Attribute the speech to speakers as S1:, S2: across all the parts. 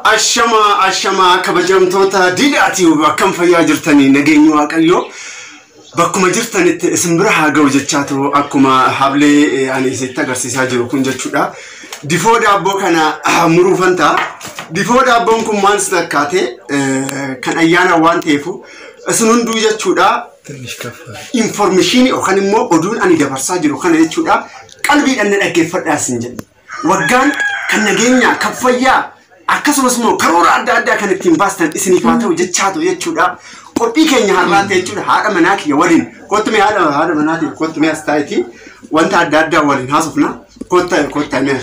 S1: Ashamaa ashamaa kabajamtoota Diidaa Tube akkam fayyaa jirtanii nageenyi Waaqayyoo bakkuma jirtanitti isin bira haa ga'u jechaa turu akkuma hablee ani isinitti agarsiisaa jiru kun jechuudha. Difoo daabboo kana muruufan ta'a. Difoo daabboon kun maal si fakkaate kan ayyaana waan ta'eef isin hunduu jechuudha. Informeeshinii yookaan immoo oduun ani dabarsaa jiru kana jechuudha. Qalbiidhaan na dhaggeeffadhaa isin jedha. Waggaan kan nageenyaa kan fayyaa akkasumas immoo karoora adda addaa kan ittiin baastan isiniif haa ta'u jechaa ta'u jechuudha. Qophii keenya har'aatti jechuudha haadha manaa kiyya waliin kottu mee haadha manaa kiyya kottu mee as taa'eeti wanta adda addaa waliin haasofna kotta kotta mee.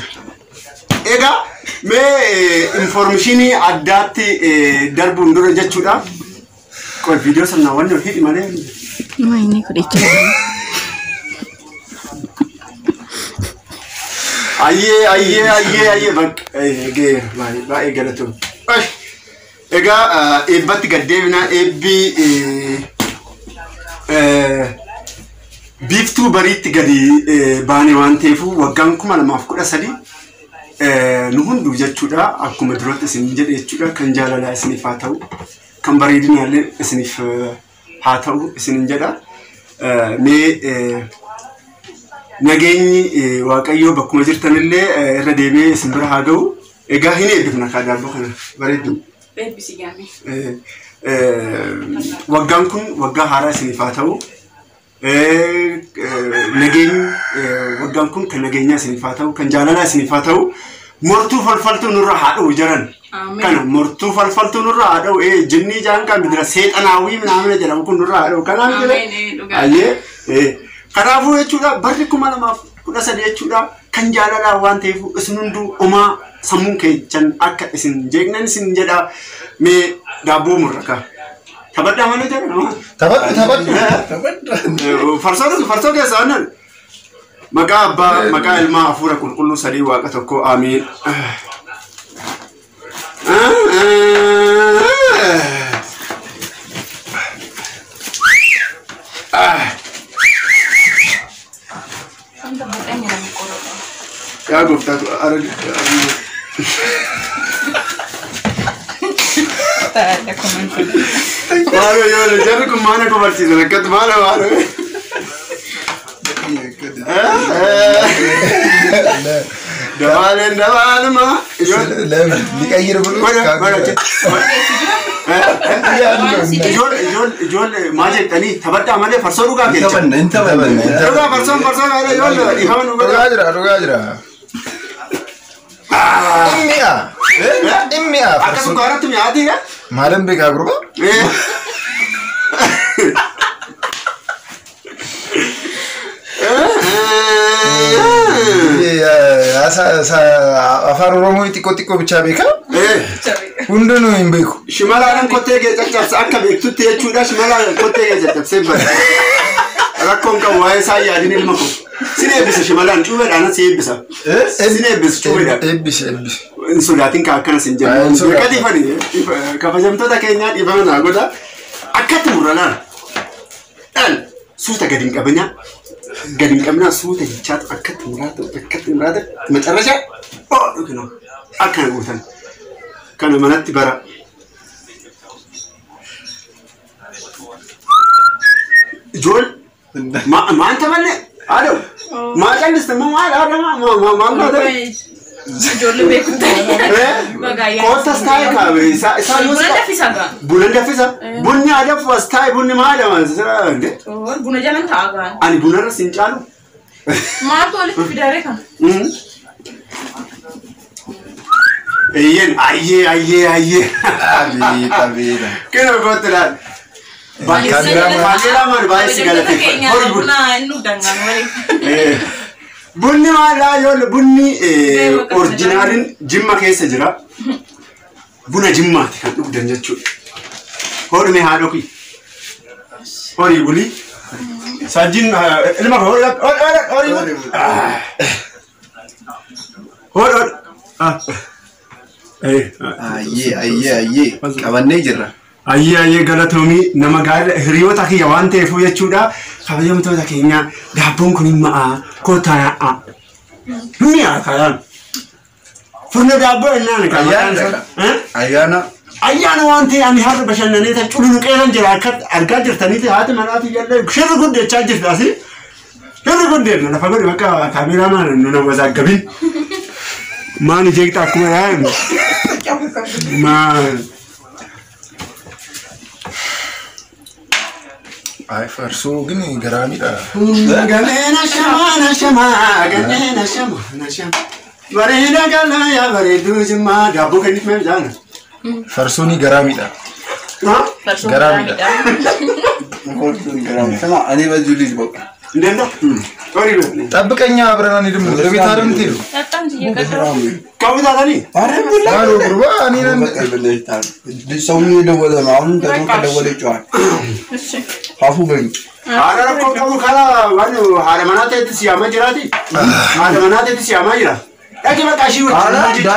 S1: Egaa mee informeeshinii addaatti darbuun dura jechuudha. Qoy viidiyoo sana wanni hidhi malee.
S2: Wayne kudhicha.
S1: Ayyee ayyee ayyee ayyee bakka ga'eera baay'ee baay'ee galatoom. Egaa eebbatti gad deebinaa eebbi biiftuu bariitti gadi baane waan ta'eef waggaan 2013 nu hunduu jechuudha akkuma duratti isin jedhe jechuudha kan jaalalaa isiniif haa ta'u kan bareedinaallee isiniif haa ta'u isinin jedha. Mee nageenyi Waaqayyoo bakkuma jirtanillee irra deebi'ee isin bira haa ga'u. Egaa hin eebbifna kaa daabboo kana bareeddu.
S2: Eebbisi gaame.
S1: Waggaan kun waggaa haaraa isiniif haa ta'u. Nageenyi waggaan kun kan nageenyaa isiniif haa ta'u kan jaalalaa isiniif haa ta'u. Mortuu falfaltuu nurra haa dha'u jaran. Kana mortuu falfaltuu nurra haa dha'u jinnii jaan kan bidira seexanaawwii minaamina jedhamu kun nurra haa dha'u. Kanaaf jedhe ayyee kanaafuu jechuudha barri 2013 jechuudha kan jaalalaa waan ta'eef isin hunduu homaa sammuun keessan akka isin jeeqnan isin jedha mee daabboo murra kaa. Taphadhaa malee jedha nama.
S3: Taphadhu taphadhu.
S1: Farsoo farsoo keessaa annan. Maqaa abbaa maqaa ilmaa hafuura qulqulluu sadii waaqa tokko amiin.
S2: Wanta buqqeen jedhamu qorodha.
S1: Yaa gooftaa ara
S2: Taa'adha komantii.
S1: Maaloo yoo jarri kun maana kofarsiisan akkatti maaloo maaloo. Dabaaleen dabaaluma.
S3: ለምን ሊቀይር ብሎ
S1: Ijoollee ijoollee ijoollee maal jettanii taphadhaa malee farsoo dhugaa keessa.
S3: Taphanna hin taphanna.
S1: Dhugaa farsoon farsoo malee ijoollee dhiifama nu godha.
S3: Dhugaa jira dhugaa jira. Immi'a. Immi'a.
S1: Akka sukkaaratti mi'aatiidha.
S3: Maalan beekaa gurbaa? Afaan Oromoo xiqqoo xiqqoo bichaa beekaa? Hundinuu hin beeku.
S1: Shimalaan kottee kee caccabsa akka beektutti jechuudha. Shimalaan kottee kee caccabsee bara. Rakkoon qabu waa'ee isaa yaadin ilma koo. Sin eebbisa shimalaan cuubeedhaan si eebbisa. Sin eebbisa cuubeedhaan.
S3: Eebbise eebbise.
S1: Hin sodaatin kaa akkana sin
S3: Hin
S1: jennu.
S3: sodaatin.
S1: Beekatiifani kabajamtoota keenyaa dhiifama naa godha. Akkatti murra laal. Dhaal suuta gadi hin qabinaa. Gadi hin qabinaa suuta jechaatu akkatti muraatu akkatti muraatu macarrasha oo dhuginoo akkana guutan. Kana manatti bara. Ijool maan taphanne haadha maa calliste moo maal haadha maa maal taate?
S2: Ijoollee beeku ta'e.
S1: Koottas taa'e kaabe isaa yoo
S2: Buna danfisa gaa.
S1: Buna danfisa. Bunni adafu as taa'e bunni maal jedhama?
S2: Buna jalan ta'a gaa.
S1: Ani bunarra sin caalu.
S2: Maaltu walitti fidaree kana?
S1: Eeyyeen ayyee ayyee ayyee.
S3: Abeet abeet.
S1: Kena kootti laal. Kaameeraamaan baay'ee si galateeffadha. Horii bulu.
S2: Buna inni dangaan waliin.
S1: Bunni maal yoo bunni orjinaaliin Jimma keessa jira. Buna Jimmaati kan dhugdan jechuudha. Hodhume haadha kiyya. Horii bulii. Sajjiin ilma koo horii horii horii. Hor hor.
S3: Ayyee ayyee ayyee qabannee jirra.
S1: Ayyee ayyee galatoomii nama gaarii hiriyoota kiyya waan ta'eef jechuudha. Kabajamtoota keenya daabboon kun hin ma'aa kottaa yaa'a. Mi'a kaayaan. Furnoo daabboo jennaan kan maqaan isaa.
S3: Ayyaana.
S1: Ayyaana waan ta'e ani har'a bashannanee tan cululuqeeran jira akka argaa jirtaniiti haati manaatii jallee shirri guddechaa jirti asii. Shirri guddeedha lafa godhi bakka kaameeraa maan nu wazaagabin. Maan jeeqxa akkuma yaa'e. Maan.
S3: Ay farsoo ግን garaamiidha.
S1: Galeena shamaa na shamaa galeena shamaa na shamaa. Bareeda galaa yaa bareedduu jimmaa daabboo kenniif mee jaana.
S3: Farsoon garaamiidha.
S2: Farsoon
S3: Garaamiidha.
S2: garaamiidha.
S4: ስማ እኔ በዚሁ ልጅ በቃ
S1: እንዴት ነው? ጦሪ ነው።
S3: ጠብቀኛ አብረን አንሄድም። ወደ ቤት አይደል የምትሄዱ?
S2: ጠጣ እንጂ እየቀረበ
S1: ከውታታኒ
S3: አሎ ጉርባ እኔ ነን።
S4: ሰውዬው የደወለ ነው። አሁን ደግሞ ከደወለ ይጮሃል።
S2: እሺ
S4: አፉ በኝ
S1: Haadha rakkoo qabu karaa waan haadha manaa ta'etti siyaama jiraati. Haadha manaa ta'etti siyaama jira. Dhaqi bakka ishii wajjin.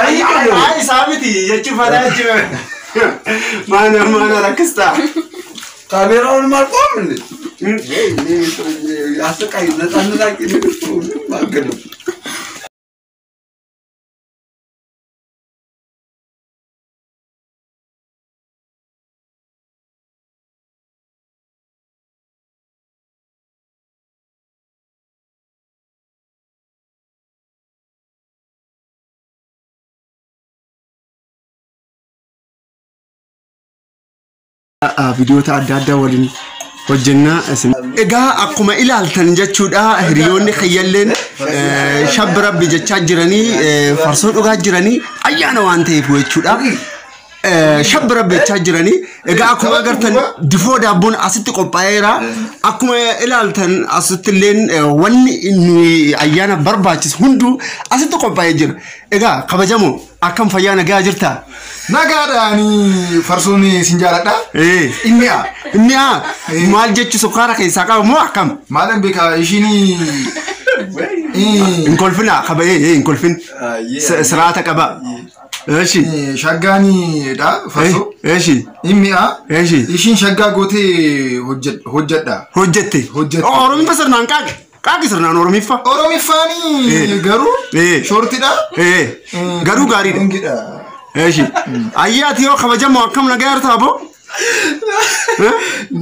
S1: Haa isaa miti jechuun fataa jechuun. Maana maana rakkistaa.
S4: ካሜራውን አልቆም እንዴ አሰቃይ ነፃነት ማገድ ነው።
S1: Viidiyoota adda addaa waliin hojjennaa isin. Egaa akkuma ilaaltan jechuudha hiriyoonni kiyyalleen shabbi rabbi jechaa jiranii farsoo dhugaa jiranii ayyaana waan ta'eef jechuudha. Shabbi rabbi jechaa jiranii egaa akkuma agartan difoo daabboon asitti qophaa'eera. Akkuma ilaaltan asitti illeen wanni nuyi ayyaana barbaachisu hunduu asitti qophaa'ee jira. Egaa kabajamoo akkam fayyaa nagaa jirtaa?
S3: Nagaadha ani farsoon sin jaaladha. Inni haa.
S1: Inni haa maal jechu sukkaara keessaa qaba moo akkam?
S3: Maalan beekaa ishiin
S1: Hin kolfinaa kabajee hin kolfin. Siraata qaba. Eeshi.
S3: Shaggaanidha farsoo.
S1: Eeshi.
S3: Inni haa.
S1: Eeshi.
S3: Ishiin shaggaa gootee hojjedha.
S1: Hojjette.
S3: Hojjette.
S1: Oromiffa sirnaan qaaqi. Qaaqi sirnaan Oromiffa.
S3: Oromiffaani garuu shoortidha.
S1: Garuu gaariidha. Eeshi. Ayyaati yoo kabajamoo akkam nagaa jirtaa boo?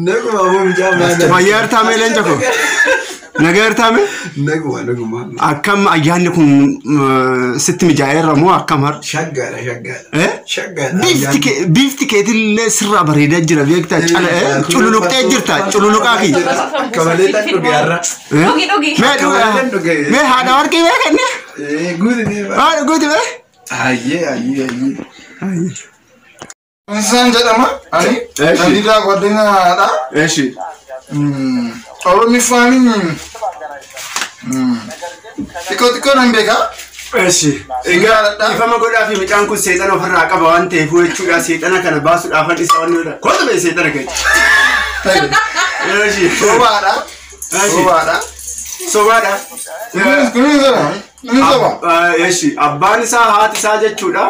S4: Naguma aboo
S1: Fayyaa jirtaa mee leenca koo? Nagaa jirtaa mee?
S4: Naguma naguma.
S1: Akkam ayyaanni kun sitti mijaa'eera moo akkam har?
S4: Shaggaadha shaggaadha. Shaggaadha.
S1: Biifti keetillee sirraa bareedaa jira beektaa cululuqxee jirta cululuqaa kiyya.
S4: Kabalee tan dhuge har'a.
S2: Dhugi dhugi.
S1: Mee haadha warqii mee kenne?
S4: Guuti mee.
S1: Haadha guuti mee?
S4: Ayyee ayyee ayyee.
S3: Isaan jedhama. Ani Tandiidhaa Guddinaadha.
S1: Eeshi.
S3: Oromiffaani xiqqoo xiqqoo nan beekaa.
S1: Eeshi. Egaa ifama godhaa fi mucaan kun seexana ofirraa qaba waan ta'eef jechuudha seexana kana baasuudhaafan isa wanni godha. Kootu ba'e seexana keessa. Eeshi.
S3: Sobaadha. Sobaadha.
S1: Sobaadha.
S3: Kunis inni soba.
S1: Eeshi abbaan isaa haati isaa jechuudha.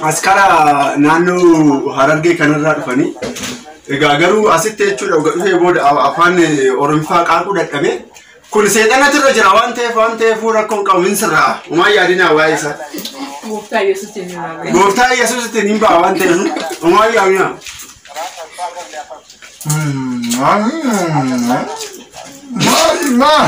S1: As karaa naannoo Harargee kanarraa dhufanii. Egaa garuu asitti jechuudha dhufee booda afaan Oromiffaa qaaquu dadhabe. Kun seexanatu irra jira waan ta'eef rakkoon qabu hin sirraa. Umaa yaadinaa waa'ee isaa.
S2: Gooftaa Yesuusiin hin ba'a.
S1: Gooftaa Yesuusiin hin ba'a waan ta'eef umaa yaadinaa.
S3: Maal.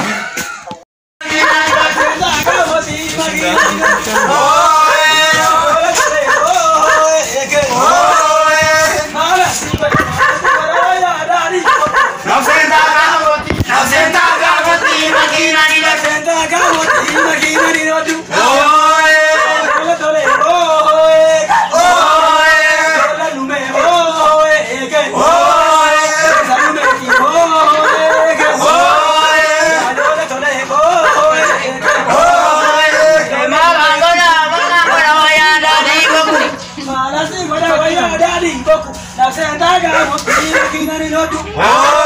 S5: Oh!